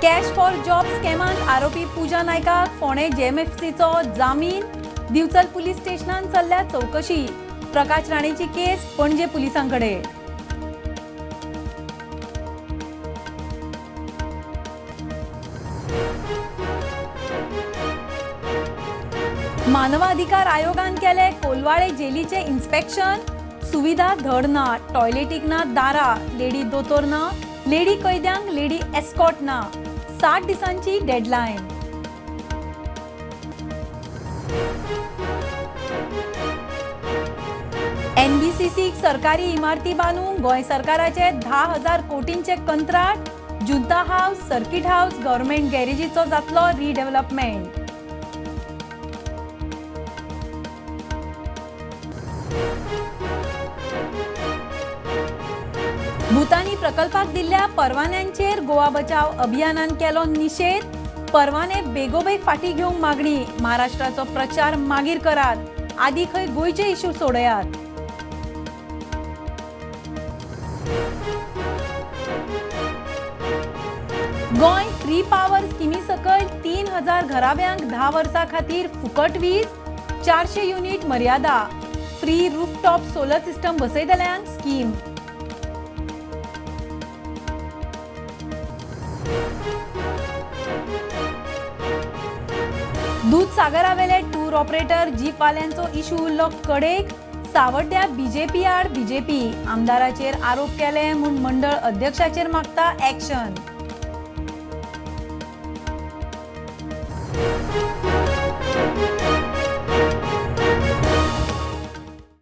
Cash for job स्कॅमांत आरोपी पूजा नायकाक फोंडें जेएमएफसीचो जामीन. Divchal police स्टेशनान चल्ल्या चवकशी. प्रकाश राणेची केस पणजे पुलिसांकडे. मानवाधिकार आयोगान केले कोलवाळे जेलीचे इन्स्पेक्शन. सुविधा धड ना, टॉयलेटीक ना दारा, लेडी दोतोर ना, लेडी कैद्यांक लेडी एस्कॉट ना. 60 दिसांची डेडलायन. एनबीसीसीक सरकारी इमारती बांदूंक गोंय सरकाराचे 10,000 कोटींचे कंत्राट. Junta house, circuit house, government गॅरेजीचो जातलो रिडेव्हलपमेंट. भूतानी प्रकल्पाक दिल्ल्या परवान्यांचेर गोवा बचाव अभियानान केलो निशेध. परवाने बेगोबेग फाटीं घेवंक मागणी. महाराष्ट्राचो प्रचार मागीर करात, आदी खंय गोंयचे इशू सोडयात. गोंय फ्री पावर स्किमी सकयल 3000 घराब्यांक 10 वर्सां खातीर फुकट वीज. 400 युनिट मर्यादा. फ्री रूफटॉप सोलर सिस्टम बसयतल्यांक स्कीम. दूदसागरावेले टूर ऑपरेटर जीपवाल्यांचो इशू उरलो कडेक. सावड्ड्या बीजेपी आड बीजेपी. आमदाराचेर आरोप केले म्हूण मंडळ अध्यक्षाचेर मागता एक्शन.